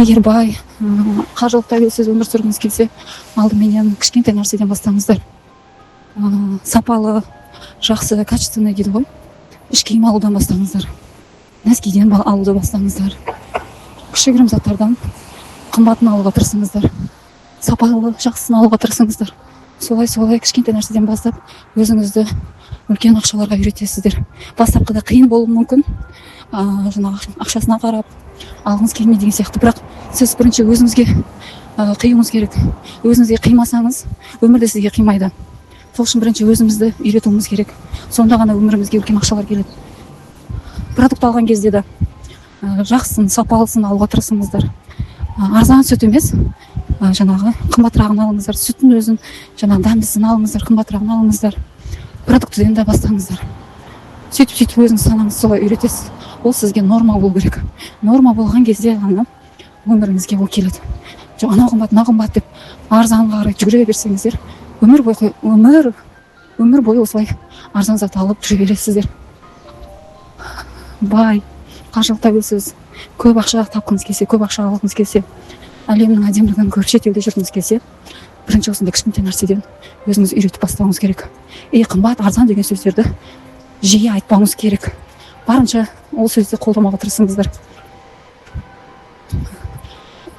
Егер бай, қаржылық тәуелсіз өмір сүргіңіз келсе, алдыменен кішкентай нәрседен бастаңыздар. Сапалы, жақсы, качественный дейді ғой, іш киім алудан бастаңыздар, носкиден алуды бастаңыздар. Кішігірім заттардан қымбатын алуға тырысыңыздар, сапалы, жақсысын алуға тырысыңыздар. Солай, солай кішкентай нәрседен бастап, өзіңізді үлкен ақшаларға үйретесіздер. Бастапқыда қиын болуы мүмкін, жаңағы ақшасына қарап алғыңыз келмей деген сияқты. Бірақ сіз бірінші өзіңізге қиюыңыз керек. Өзіңізге қимасаңыз, өмір де сізге қимайды. Сол үшін бірінші өзімізді үйретуіміз керек, сонда ғана өмірімізге үлкен ақшалар келеді. Продукт алған кезде де жақсысын, сапалысын алуға тырысыңыздар. Арзан сүт емес, жаңағы қымбатырағын алыңыздар. Сүттің өзін жаңағы дәмдісін алыңыздар, қымбатырағын алыңыздар. Продуктіден де бастаңыздар. Сөйтіп, сөйтіп өзіңіз санаңызды солай үйретесіз. Ол сізге норма болу керек. Норма болған кезде ғана өміріңізге ол келеді. Жоқ, анау қымбат, мынау қымбат деп арзанға қарай жүгіре берсеңіздер, өмір бойы, өмір бойы осылай арзан зат алып жүре бересіздер. Бай, қаржылық тәуелсіз, көп ақша тапқыңыз келсе, көп ақша алғыңыз келсе, әлемнің әдемілігін көріп, шетелде жүргіңіз келсе, бірінші осындай кішкентай нәрседен өзіңіз үйретіп бастауыңыз керек. И қымбат, арзан деген сөздерді жиі айтпауыңыз керек. Барынша ол сөзді қолдамауға тырысыңыздар.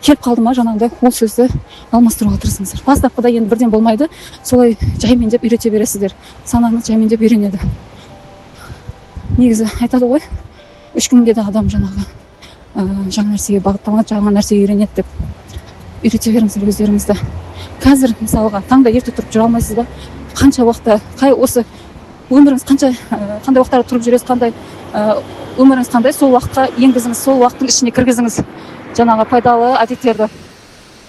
Келіп қалды ма, жаңағыдай ол сөзді алмастыруға тырысыңыздар. Бастапқыда енді бірден болмайды, солай жаймендеп үйрете бересіздер. Санаңыз жаймендеп үйренеді. Негізі айтады ғой, 3 күнде де адам жаңағы жаңа нәрсеге бағытталады, жаңа нәрсеге үйренеді деп. Үйрете беріңіздер өздеріңізді. Қазір, мысалға, таңда ерте тұрып жүре алмайсыз ба? Қанша уақытта, қай осы өміріңіз қанша, қандай уақыттарда тұрып жүресіз, қандай өміріңіз қандай, сол уақытқа енгізіңіз, сол уақыттың ішіне кіргізіңіз жаңағы пайдалы әдеттерді: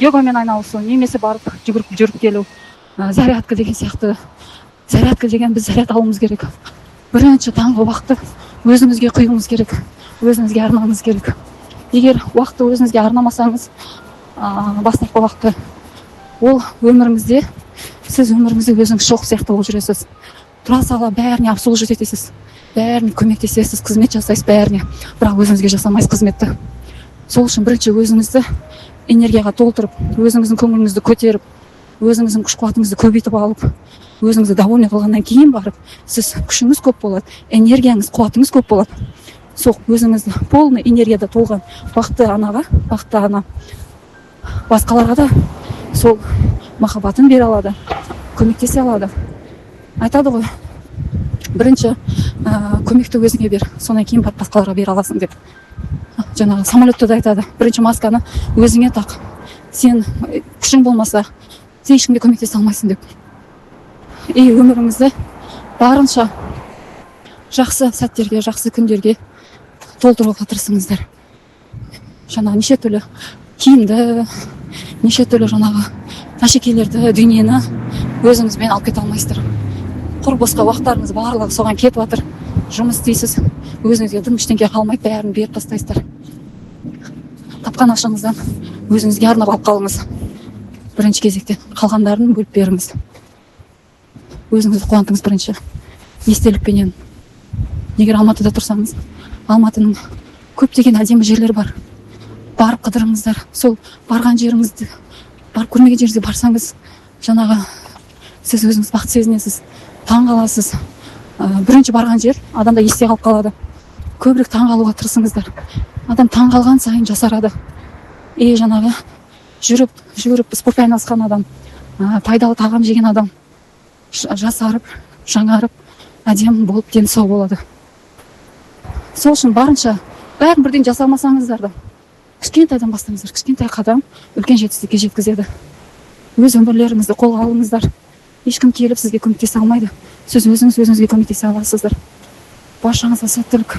йогамен айналысу немесе барып жүгіріп жүріп келу, зарядка деген сияқты. Зарядка деген, біз заряд алуымыз керек. Бірінші таңғы уақытты өзіңізге құюыңыз керек, өзіңізге арнауыңыз керек. Егер уақытты өзіңізге арнамасаңыз, бастапқы уақытты, ол өміріңізде сіз өміріңізде өзіңіз жоқ сияқты болып жүресіз. Тұра сала бәріне обслуживать етесіз, бәріне көмектесесіз, қызмет жасайсыз бәріне, бірақ өзіңізге жасамайсыз қызметті. Сол үшін бірінші өзіңізді энергияға толтырып, өзіңіздің көңіліңізді көтеріп, өзіңіздің күш қуатыңызды көбейтіп алып, өзіңізді довольный қылғаннан кейін барып, сіз күшіңіз көп болады, энергияңыз, қуатыңыз көп болады. Сол өзіңізді полный энергияда толған бақытты анаға, бақытты ана басқаларға да сол махаббатын бере алады, көмектесе алады. Айтады ғой, бірінші көмекті өзіңе бер, содан кейін барып басқаларға бере аласың деп. Жаңағы самолетте де айтады: бірінші масканы өзіңе тақ, сен күшің болмаса, сен ешкімге көмектесе алмайсың деп. И өміріңізді барынша жақсы сәттерге, жақсы күндерге толтыруға тырысыңыздар. Жаңағы неше түрлі киімді, неше түрлі жаңағы әшекейлерді, дүниені өзіңізбен алып кете алмайсыздар. Құр босқа уақыттарыңыз барлығы соған кетіп жатыр. Жұмыс істейсіз, өзіңізге дым ештеңе қалмайды, бәрін беріп тастайсыздар. Тапқан ақшаңыздан өзіңізге арнап алып қалыңыз бірінші кезекте, қалғандарын бөліп беріңіз. Өзіңізді қуантыңыз бірінші естелікпенен. Егер Алматыда тұрсаңыз, Алматының көптеген әдемі жерлері бар, барып қыдырыңыздар. Сол барған жеріңізді, барып көрмеген жеріңізге барсаңыз, жаңағы сіз өзіңіз бақыт сезінесіз, таң қаласыз. Бірінші барған жер адамда есте қалып қалады. Көбірек таң қалуға тырысыңыздар. Адам таң қалған сайын жасарады. И жаңағы жүріп жүгіріп, спортпен айналысқан адам, пайдалы тағам жеген адам жасарып, жаңарып, әдемі болып, дені сау болады. Сол үшін барынша бәрін бірден жасамасаңыздар да, кішкентайдан бастаңыздар. Кішкентай қадам үлкен жетістікке жеткізеді. Өз өмірлеріңізді қолға алыңыздар. Ешкім келіп сізге көмектесе алмайды, сіз өзіңіз өзіңізге көмектесе аласыздар. Баршаңызға сәттілік!